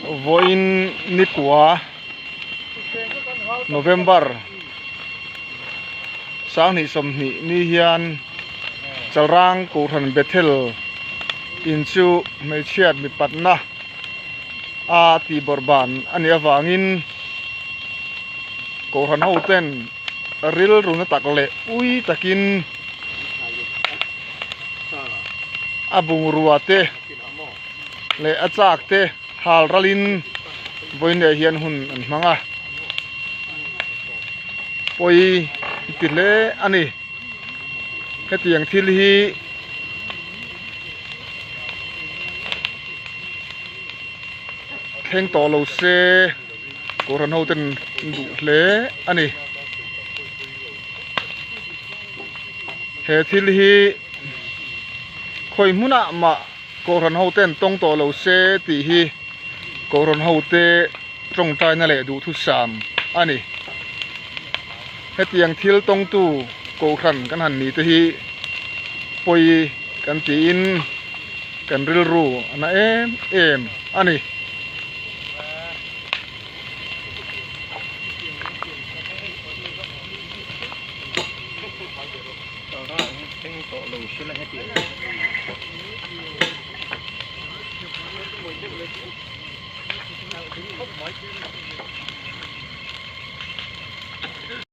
Vawiin nikua November sanghnih sawmhnih ni hian Chalrang Kohhran Bethel in chu hmeichhiat mipatna a tih bawrh ban a nih avangin Kohhran ho ten rilru na tak leh ui takin a bungrua te leh a chak te hal ralin vawiin leh hian hun an hmang a pawi ti hle a ni hetiang thil hi thleng tawh lo se kohhran ho ten an duh hle a ni he thil hi khawi hmunah mah kohhran ho ten tawng tawh lo se tih hi kohhran ho te tawngtaina leh duhthusam a ni hetiang thil tawngtu kohhran kan han ni te hi pawi kan tiin kan rilru a na em em a ni.